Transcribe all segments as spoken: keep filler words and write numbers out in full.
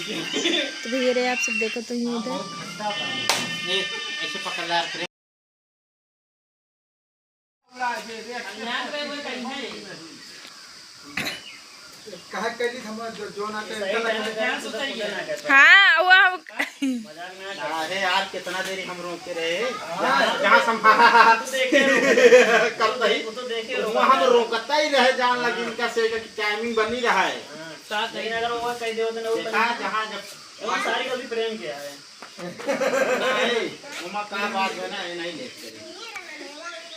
तो भैया रे, आप सब देखो तो ही इधर। ए, ऐसे पकड़ ला, प्रेम। कहा कैली हम जो, जो ना के हाँ, वो हम अरे यार, कितना देरी हम रोके रहे। जहाँ, जहाँ संभाल करता ही, वो हम रोकता ही रहे, जान लगी इनका से कि टाइमिंग बनी रहा है। साथ नहीं, अगर वो कह दे, तो देखा, जहाँ जब वो सारी गलती प्रेम के है। नहीं, ओमा का बात है ना, ये नहीं लेते।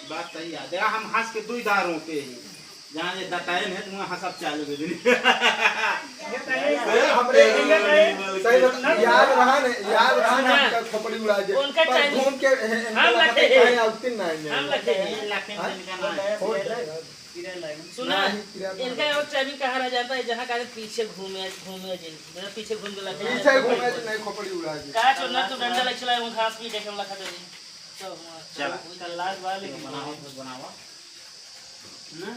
बात सही है। देखा, हम हंस के दुई दार रोके ही। जहाँ ये दतायन है, तुम हंसब चालू कर देनी। अरे, हमरे सही बात, याद रहा ने, याद रहा ने, हमका खोपड़ी उड़ा दे। उनका पर चाहिए। घूम के, ए, ए, हम इनका लगे। काहे आउटिंग ना है? हम लगे। ये लाखें हाँ? इनका ना है। हो जाएगा। सुना, नहीं, किराना इनका वाला। और चाबी कहाँ रह जाता है, जहाँ का पीछे घूमे, घूमे जी, जरा पीछे घूम के लगे। पीछे घूमे जी, नहीं खोपड़ी उड़ा जी। का चोर ना तू डंडा लग चला, वो घास भी देखे लखा दे। तो चला। कल्लात वाले की बनाओ, बनाओ। ना?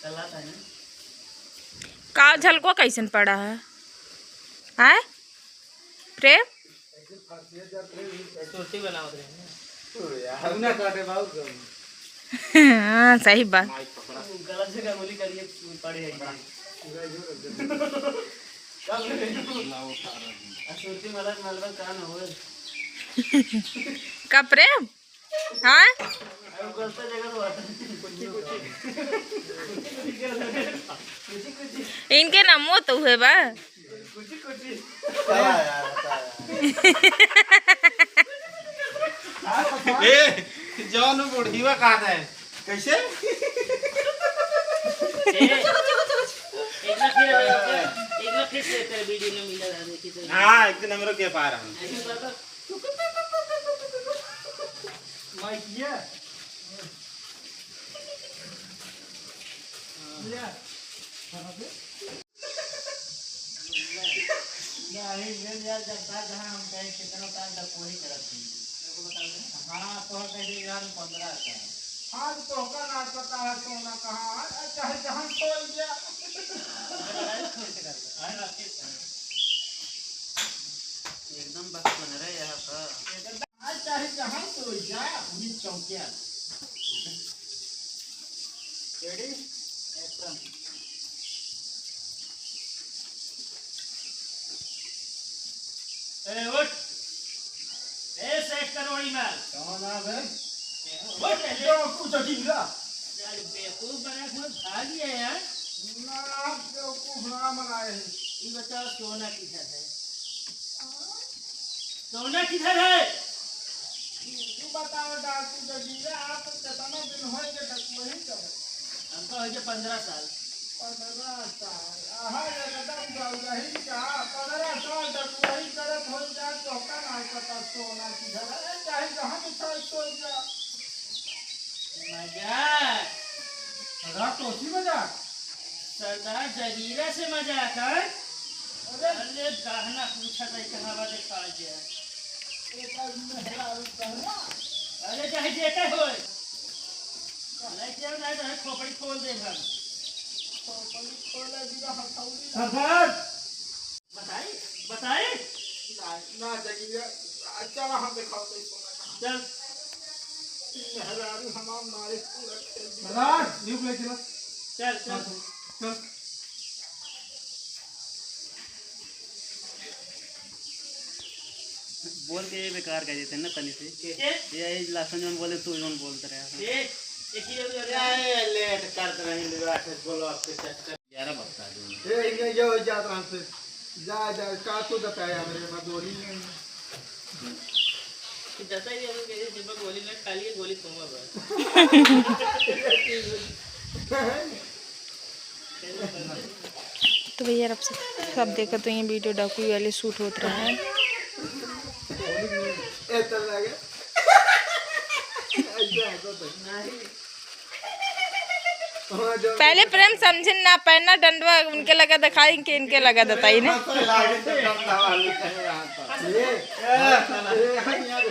कल्लात है ना? का झलको कैसन पड़ा है? आय? प्रेम? सुरती बनावत रहे हैं। तू यार। हम ना काटे बाबू कम। हाँ, सही बात। गलत जगह गोली करिए, पड़े है। आ, सुरती मलक मलबा कान होए। का प्रेम? हाँ? अरे, गलत जगह तो आता है। इनके ना मुँह तो हुए बा। ए, जौन बुढ़ीवा कहत है, कैसे? एक बार फिर, एक बार फिर से तेरे वीडियो में मिला था, देखी तो। हाँ, एक दिन हमरो के पार हम। ऐसे बाबा। नहीं, मिल जाए जब तक जहाँ हम कहें कितना ताल तक वही करत हैं। हाँ, तो कह दे यार पन्द्रह का। आज तो का ना पता है सोना कहाँ है, चाहे जहाँ सोई गया। एकदम बचपन रहे यहाँ पर। आज चाहे जहाँ सोई जा, वही चौकिया। Ready? Action. ए, उठ। ए, सेठ करोड़ी माल। कौन आ बे? उठ, ए, जो कुछ अजीब ला। यार, बेवकूफ बना के भाग गया यार। ना, बेवकूफ ना बनाए हैं। ये बताओ, सोना किधर है? सोना किधर है? तू बताओ डाकू जगीरा, आप तो कितना दिन होए के डकुआ ही करे? हमका हो गया पन्द्रह साल। पन्द्रह साल? आहा, एकदम गौरही का, पन्द्रह साल डकुआ ही करत हो जा, तो का ना पता सोना किधर है, चाहे जहाँ भी था, सो जा। मजाक। मजाक तो होती मजाक। सरदार जगीरा से मजाक है? अरे। अरे गहना पूछत है, कहाँ बा देखा जाए। एक आदमी मेहरारू कहना। अरे चाहे जेते होए। नहीं केहू नहीं तो खोपड़ी खोल दे हम। खोपड़ी खोले बिना हथौड़ी ना। सरदार! बताई? बताई? ना, ना जगीरा। चला हम देखाओ तो सोना कहाँ। चल। मेहरारू हमार मारे पूरा खेल दिया। सरदार, न्यू प्ले चला। चल, चल। हाँ, चल। बोल के ये बेकार कर देते हैं ना तनी से। के? ये, ये लासन जौन बोले तू जौन बोलते रहे। के? एक ही जरूरत है। ये लेट करत रही, लुआ के बोलो आपके चक्कर। ग्यारह बजता है। ए, ये, ये हो जात रहा से। जा, जा, का तू बताया हमरे में गोली नहीं। जैसा ही हम कहे, जब गोली में खाली है, गोली कोमा बा। तो भैया, आप सब, सब देखा तो ये वीडियो डाकू वाले शूट होत रहा है। ए, चल लगे। ऐसे हंसो तो। पहले प्रेम समझिन ना, पहना डंडवा उनके लगा दिखाई कि इनके लगा देता ही ने। हंसो लागे तो डंडा वाली कहीं यहाँ पर। ये, ये,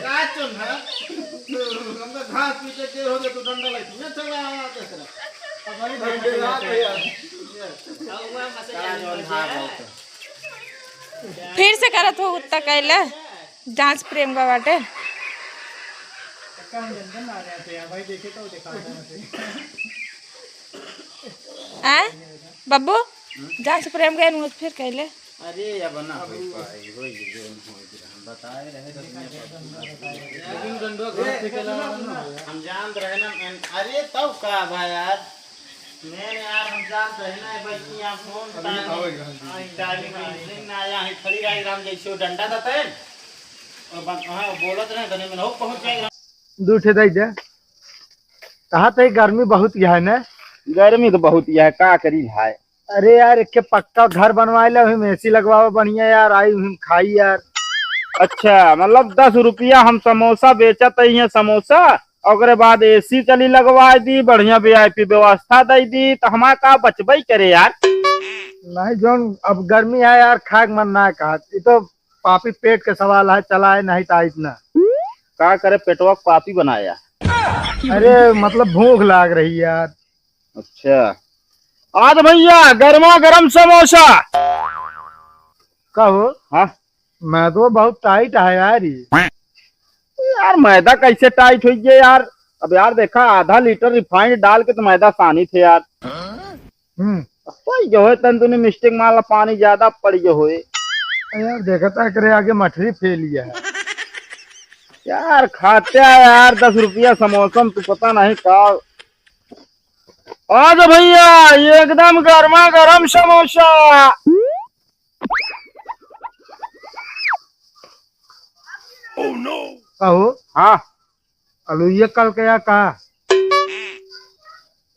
का चुन है? हम तो घास पीछे के हो गए तो डंडा लेके ये चला आया दूसरा। अब भाई डंडा यार। ये। अब हुआ मसला का नहीं जौन बचा। हाँ, बहुत। फिर से करत हो उत्ता कैला, जांच प्रेम का बाटे। आय बब्बू, जांच प्रेम का न्यूज फिर कैले। अरे, अब ना हो पाई, हो ये जो हम बताए रहे तो हम जान रहे ना, अरे तब का भाई यार, मैंने यार हम जान रहे ना भाई कि यहाँ फोन अभी टाइम, आओ इधर। टाइम ना आया है, खड़ी रही राम जैसे वो डंडा देते हैं और बन-, हाँ, बोलत रहे गने में हो पहुँच जाएगा। दू ठे दे दे। कहा थे गर्मी बहुत है ना? गर्मी तो बहुत ही है, का करी भाई? अरे यार, एक के पक्का घर बनवाए ले, वही में एसी लगवाओ बढ़िया यार, आई वही में खाई यार। अच्छा, मतलब दस रुपया हम समोसा बेचत ही है, समोसा, ओकरे बाद एसी चली लगवा दी, बढ़िया वीआईपी व्यवस्था दे दी, तो हमारा का बचबे करे यार? नहीं, जोन अब गर्मी है यार, खाए के मन ना है कहा, ये तो पापी पेट के सवाल है, चलाए नहीं तो इतना। का करे, पेटवा को पापी बनाया। अरे मतलब भूख लाग रही यार। अच्छा, आज भैया गर्मा गर्म समोसा। कहो। हाँ। मैदा बहुत टाइट है यार ये। यार मैदा कैसे टाइट हो गया यार? अब यार देखा, आधा लीटर रिफाइंड डाल के तो मैदा सानी थे यार। हम्म। वही जो है, तन तूने मिस्टेक मार ला, पानी ज्यादा पड़ गयो होए। यार देखता करे आगे मठरी फेल गया है। यार खाते हैं यार, दस रुपया समोसा में तू पता नहीं का। आ जा भैया, ये एकदम गर्मा गर्म समोसा। कहो। हाँ। आलू ये कल के या का?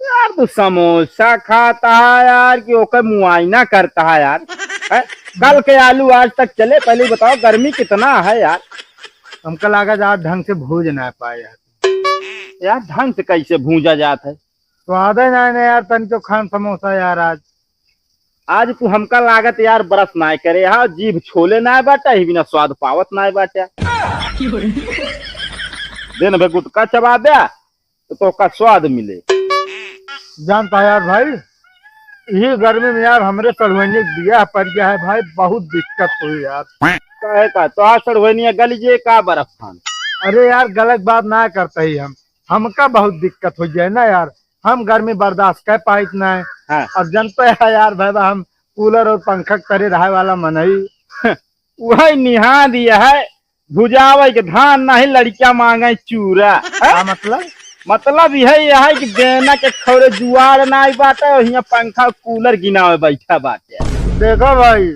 यार तू समोसा खाता है यार कि ओकर मुआयना करता है यार? हैं? कल के आलू आज तक चले, पहले बताओ गर्मी कितना है यार? हमका लगा आज ढंग से भूज ना पाए यार। यार ढंग से कैसे भूजा जात है? स्वाद है ना, ना यार, तन क्यों खान समोसा यार आज। आज तू हमका लागत यार ब्रश नाय करे हा, जीभ छोले नाय बाटा, ही बिना स्वाद पावत नाय बाटा। दिन भर गुटखा चबा दे, तो तोका स्वाद मिले। जानता यार भाई, यही गर्मी में यार हमरे सड़ुआइनी के बियाह पड़ गया है भाई, बहुत दिक्कत हुई यार। काहे का? तो आज सड़ुआइनिया गल जे का बर्फ खान? अरे यार, गलत बात ना करते ही हम, हमका बहुत दिक्कत हो जाए ना यार, हम गर्मी बर्दाश्त कर पाइत ना है। हाँ। अब जनते है यार भाई, हम कूलर और पंखा के तरे रहे वाला मनई। वही निहान दिया है, भुजावे के धान नहीं, लड़कियां मांगे चूरा। का मतलब? मतलब यह, यह है कि बेना के खौरे जुआड़ नाई बाटे, और हियां पंखा कूलर गिनावे बैठा बाटे। देखो भाई,